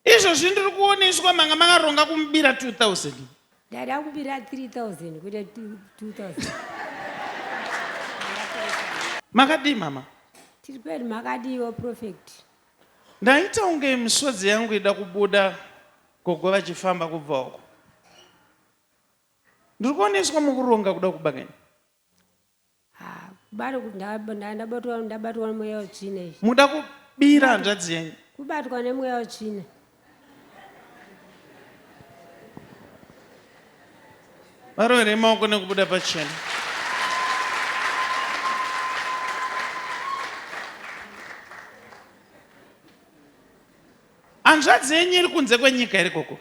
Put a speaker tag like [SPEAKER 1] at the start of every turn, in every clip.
[SPEAKER 1] Izvozvi ndiri kuoneswa manga makaronga kumubira 2000.
[SPEAKER 2] Ndada kubira 3000 kwete 2000.
[SPEAKER 1] Makadii mama?
[SPEAKER 2] Tiri pedu makadiiwo prophet.
[SPEAKER 1] Ndaita kunge misodzi yangu ida kubuda gogo vachifamba kubva uko. Ndiri kuoneswa mukuronga kuda kuba kani.
[SPEAKER 2] Ndabatwa ndabatwa nemweya wetsvina izvi.
[SPEAKER 1] Muda kubira hanzvadzi yenyu.
[SPEAKER 2] Kubatwa nemweya wetsvina.
[SPEAKER 1] Varoverei maoko nekubuda pachena. Hanzvadzi yenyu iri kunze kwenyika here koko?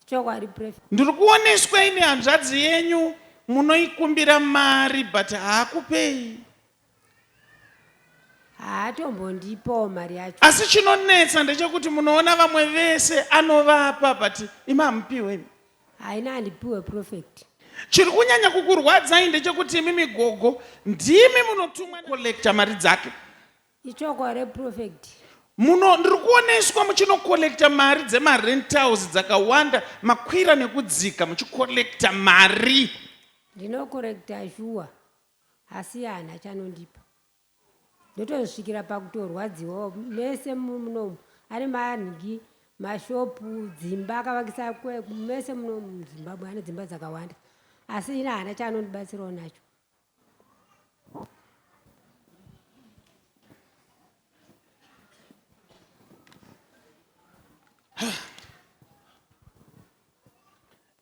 [SPEAKER 2] Chokwadi pref.
[SPEAKER 1] Ndiri kuoneswa ini hanzvadzi yenyu munoikumbira mari but haakupei.
[SPEAKER 2] Haatombondipawo mari yacho.
[SPEAKER 1] Asi chinonetsa ndechekuti munoona vamwe vese anovapa but imi hamupiwe imi.
[SPEAKER 2] Haina handipiwe prophet.
[SPEAKER 1] Chiri kunyanya kukurwadzai ndechekuti imimi gogo ndimi munotumwa collector mari dzake.
[SPEAKER 2] Ichokwadi prophet.
[SPEAKER 1] Muno ndiri kuoneswa muchinokolekta mari dzemarentals dzakawanda makwira nekudzika muchikolekta mari.
[SPEAKER 2] Ndinokorekta shuwa asi haana chanondipa. Ndotosvikira pakutorwadziwa mese munomu ane manhingi mashopu dzimba akavakisa mese muno muZimbabwe ane dzimba dzakawanda asi ini haana chaanondibatsirawo nacho.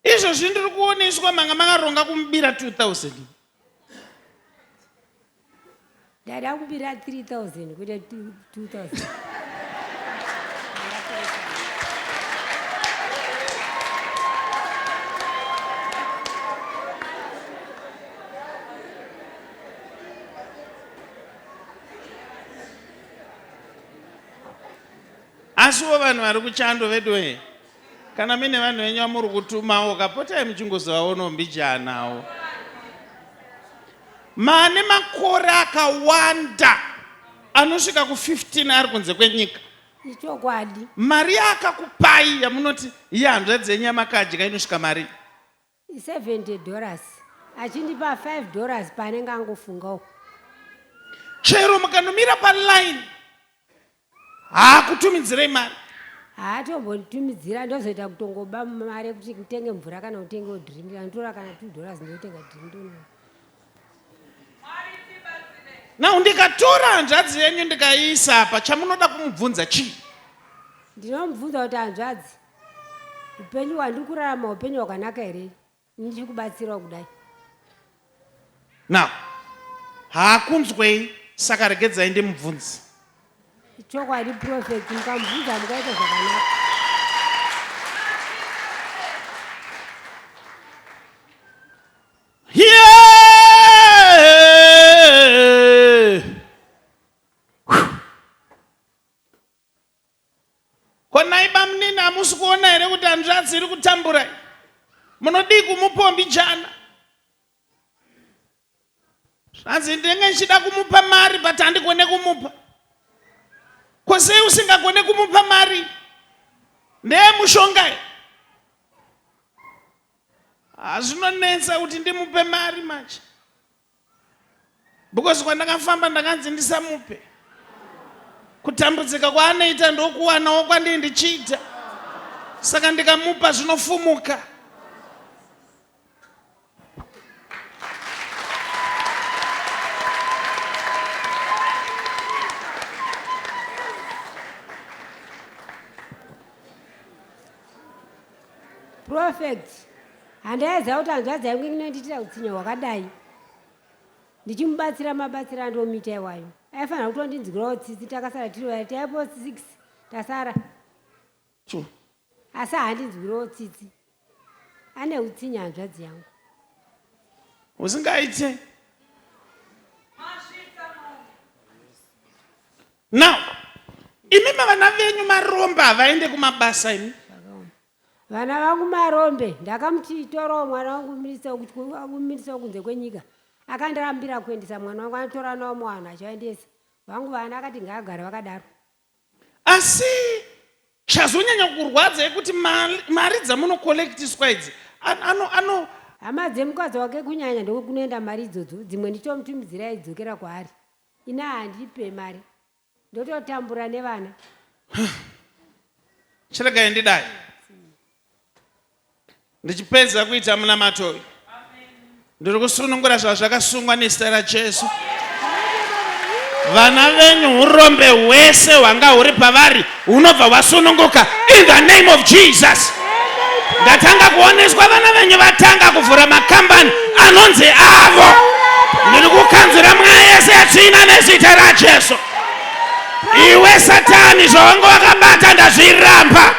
[SPEAKER 1] Izvozvi ndiri kuoneswa manga makaronga kumubira 2000.
[SPEAKER 2] Ndada kubira 3000 kwete 2000.
[SPEAKER 1] Asiwo vanhu vari kuchando veduwe kana mine vanhu venyu vamuri kutumawo kapotai muchingozovaonawo mbijanawo mane makore akawanda anosvika ku15 ari kunze kwenyika
[SPEAKER 2] Ichokwadi.
[SPEAKER 1] Mari yaakakupai yamunoti iye hanzvadzi yenyu yamakadya inosvika mari
[SPEAKER 2] 70 dollars achindipa 5 dollars paanenge angofungawo.
[SPEAKER 1] Chero mukanomira paline haakutumidzirei mari.
[SPEAKER 2] Haatombonditumidzira ndozoita kutongoba mari yekuti nditenge mvura kana kutengewo drink anotora kana 2 dollars ndotenga drink ndonwa.
[SPEAKER 1] Now ndikatora hanzvadzi yenyu ndikaiisa apa chamunoda kumubvunza chii?
[SPEAKER 2] Ndinomubvunza kuti hanzvadzi upenyu hwandiri kurarama upenyu hwakanaka here ndichikubatsirawo kudai.
[SPEAKER 1] Now haakunzwei saka regedzai ndimubvunze.
[SPEAKER 2] Chokwadi prophet mukamubvunza mukaita zvakanaka.
[SPEAKER 1] Ko nhai bamunini hamusi kuona here kuti hanzvadzi iri kutambura munodii kumupombi jana zvanzi ndinenge ndichida kumupa mari but handigone kumupa ko sei usingagone kumupa mari ndeyemushonga Hazvinonetsa kuti ndimupe mari manje because kwandakafamba ndakanzi ndisamupe. Kutambudzika kwaanoita ndokuwanawo kwandii ndichiita, saka ndikamupa zvinofumuka.
[SPEAKER 2] Prophet, handaiziva kuti hanzvadzi yangu inondiitira utsinye hwakadai. Ndichimubatsira mabatsira andomuita iwayo. Aifanira kutondinzwirawo tsitsi takasara tiri vaya taipo 6 tasara.
[SPEAKER 1] True.
[SPEAKER 2] Asi handinzwirawo tsitsi. Ane utsinye hanzvadzi yangu.
[SPEAKER 1] Usingaite. Now, imi vana venyu marombe havaende kumabasa imi.
[SPEAKER 2] Vana vangu marombe, ndakamuti torawo mwana wangu umirise kunze kwenyika. Akandirambira kuendesa mwana wangu, anotora nawo muvanhu achivaendesa. Vangu vana akati ngaagare vakadaro.
[SPEAKER 1] Asi Chazonyanya kurwadza yekuti mari dzamunokolektiswa idzi ano ano
[SPEAKER 2] Hama dzemukadzi wake kunyanya ndokunoenda mari idzodzo, dzimwe nditomutumidzira aidzokera kwaari. Ini handipe mari, ndototambura nevana.
[SPEAKER 1] Chiregai ndidai ndichipedza kuita munamato uyu, ndiri kusunungura zvava zvakasungwa nezita raJesu. Vana venyu, urombe hwese hwanga huri pavari hunobva hwasununguka in the name of Jesus. Ndatanga kuoneswa vana venyu vatanga kuvhura makambani anonzi avo. Ndiri kukanzura mweya yese yatsvina nezita raJesu. Iwe Satani, zvawanga wakabata ndazviramba.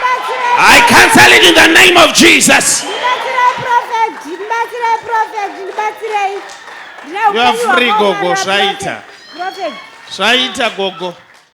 [SPEAKER 1] I cancel it in the name of Jesus.
[SPEAKER 2] Ndibatsirei, prophet, ndibatsirei, prophet, ndibatsirei.
[SPEAKER 1] You are free, gogo, zvaita.
[SPEAKER 2] Prophet.
[SPEAKER 1] Zvaita, gogo.